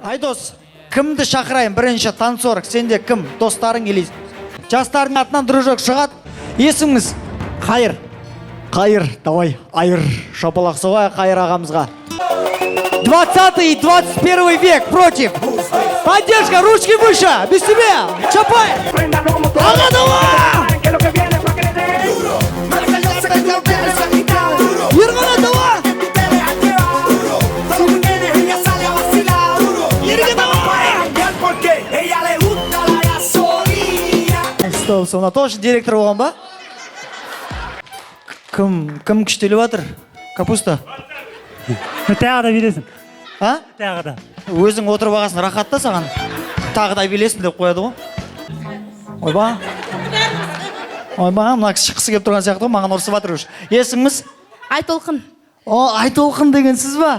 Айдос, кімді шақырайын бірінші танцор? Сенде кім? Достарың или жастардың атынан дружок шығады. Есіміңіз? Қайыр. Қайыр, давай, айыр. Шапалақ соғайық Қайыр ағамызға. 20 и 21 век против. Поддержка, ручки выше, без тебя. Чапай. Аға, давай! Ерғана, давай! Ерге, давай! Стоп, стоп, тоже директор болған ба? Кім күштеліп жатыр? Капуста? Тағы да билесің. А? Тағы да. Өзің отырып алғансың, рахат та саған. Тағы да билесің деп қояды ғой. Ойба. Ойба, мына кісі шыққысы келіп тұрған сияқты ғой, маған ұрысып жатыр уже. Есіміңіз? Айтолқын. О, Айтолқын деген сіз ба?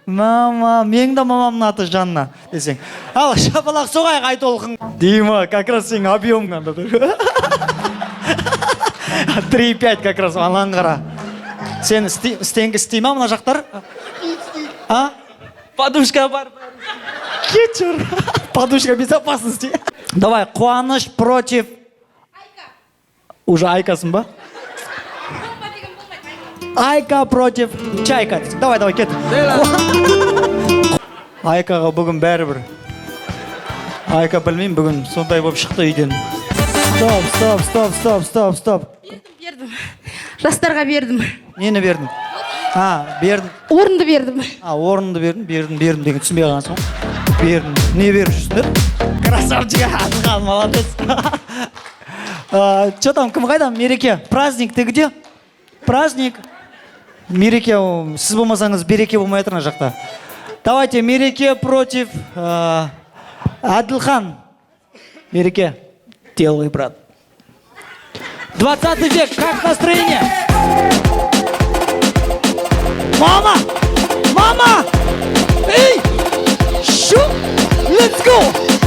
Мама, менің де мамамның аты Жанна десең. Ал, шапалақ соғайық Айтолқын. Дима, как раз сенің объемың анда тұр. 3,5 как раз, анан қара. Сен стенгі істей ма мына жақтар? А? Подушка бар. Кетші. Подушка безопасности. Давай, Қуаныш против... Уже Айкасың ба? Айка против Чайка. Давай, давай, кет. Айкаға бүгін бәрібір. Айка білмеймін, бүгін сондай болып шықты үйден. Стоп, стоп, стоп, стоп, стоп, стоп. Бердім. Жастарға бердім. Нені бердің? А, бердім. Орынды бердім. А, орынды бердім, бердім, бердім деген түсінбей қалғансың ғой. Бердім. Не беріп жүрсіңдер? Красавчик, Әділхан, молодец. Че там, кім қайда? Мереке. Праздник, ты где? Праздник. Мереке, сіз болмасаңыз береке болмай жатыр ана жақта. Давайте, Мереке против Әділхан. Мереке, делай, брат. 20 век, как настроение? Мама! Мама! Эй! Шу! Let's go!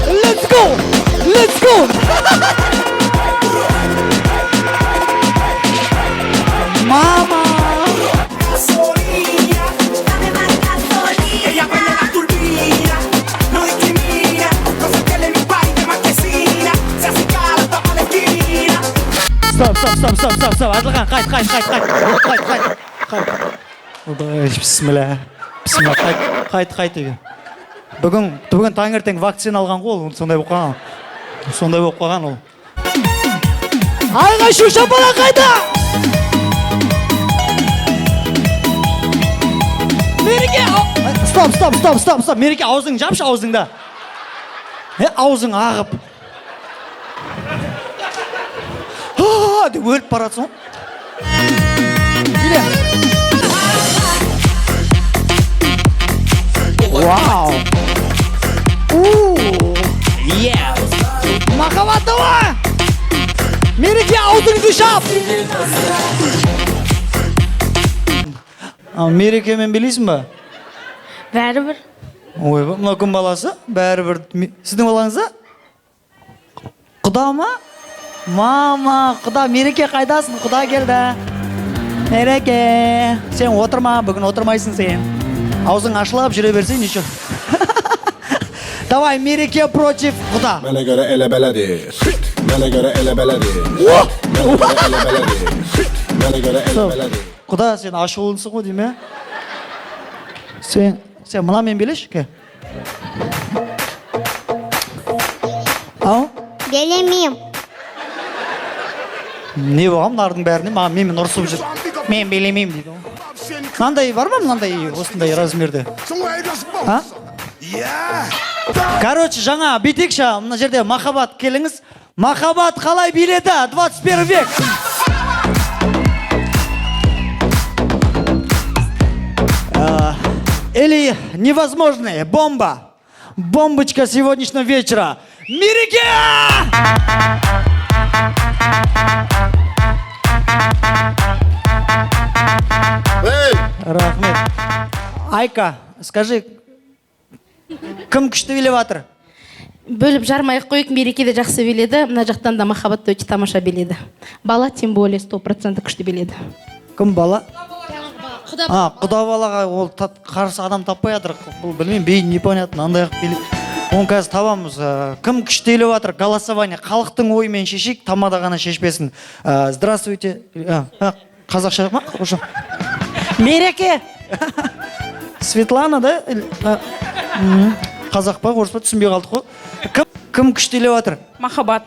Let's go! Let's go! Мама! Стоп, стоп, стоп, стоп, стоп, стоп. Әділхан, қайт, қайт, қайт, қайт, қайт, қайт, қайт. Ойбай, бісміллә. Бісміллә, қайт, қайт, қайт үйге. Бүгін таңертең вакцина алған ғой, ол сондай болып қалған. Сондай болып қалған ол. Айғай шу шапалақ қайда? Мереке, стоп, стоп, стоп, стоп, стоп. Мереке, аузыңды жапшы, аузыңды. Аузың ағып. А, деп өліп баратсың ғой. Биле. Вау. Yeah. Махаббат, давай! Мереке, аузыңды жап! А, Мерекемен билейсің ба? Бәрібір. Ой, мынау кім баласы? Бәрібір. Сіздің балаңыз ба? Құда ма? Мама, құда, Мереке қайдасың? Құда келді. Мереке, сен отырма, бүгін отырмайсың сен. Аузың ашылып жүре берсең, ничего. Давай, Мереке против құда. Mənə görə elə belədir. Mənə görə elə belədir. Mənə görə elə belədir. Mənə görə elə belədir. Құда, сен ашулысың ғой деймін, ә? Сен мынамен билеші, ке. Ау? Билемеймін. Не болған мыналардың бәріне? Маған менімен ұрысып жүр. Мен билемеймін дейді ғой. Мынандай бар ма, мынандай осындай размерде? А? Короче, жаңа бүйтейікші, мына жерде Махаббат келіңіз. Махаббат қалай биледі? 21 век. Или невозможная бомба. Бомбочка сегодняшнего вечера. Мереке! Рахмет. Айка, скажи, кім күшті билеп жатыр? Бөліп жармай ақ қояйық, Мереке де жақсы биледі, мына жақтан да Махаббат та өте тамаша биледі. Бала тем более 100% күшті биледі. Кім бала? Құда. А, құда балаға ол қарсы адам таппай жатыр. Бұл, білмеймін, би непонятно, андай қылып билейді. Оны қазір табамыз. Кім күшті билеп жатыр? Голосование. Халықтың ойымен шешейік, тамада ғана шешпесін. Здравствуйте. Қазақша ма? Орысша? Мереке. Светлана, да? Қазақ па, орыс па, түсінбей қалдық қой. Кім күшті билеп жатыр? Махаббат.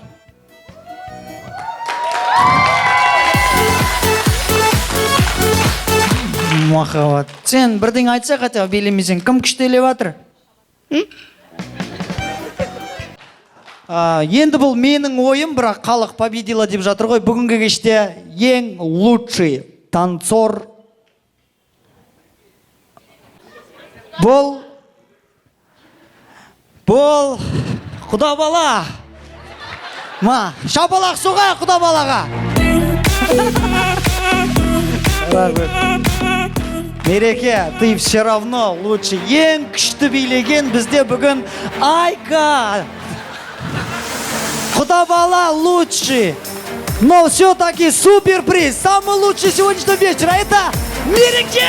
Махаббат. Сен бірдеңе айтса, хотя бы билемесең, кім күшті билеп жатыр? Енді бұл менің ойым, бірақ халық победила деп жатыр ғой. Бүгінгі кеште ең лучший танцор бұл құда бала. Ма, шапалақ соғайық құда балаға. Рахмет. Мереке, ты все равно лучший. Ең күшті билеген бізде бүгін Айка. Құда бала лучший. Но все-таки суперприз, самый лучший сегодняшнего вечера, это Мереке!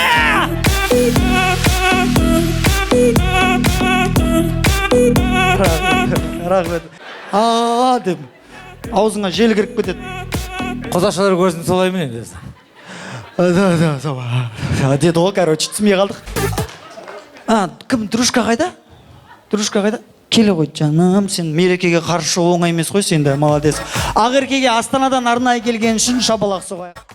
Рахмет, рахмет. А деп аузыңа жел кіріп кетеді. Қазақшалар көрсін, солай ма енді? Да, деді ғой, короче, түсінбей қалдық. А, кім, дружка қайда? Дружка қайда? Келе ғой, жаным, сен Мерекеге қарсы шығу оңай емес қой, сен де молодец. Ақеркеге Астанадан арнайы келген үшін шапалақ соғайық.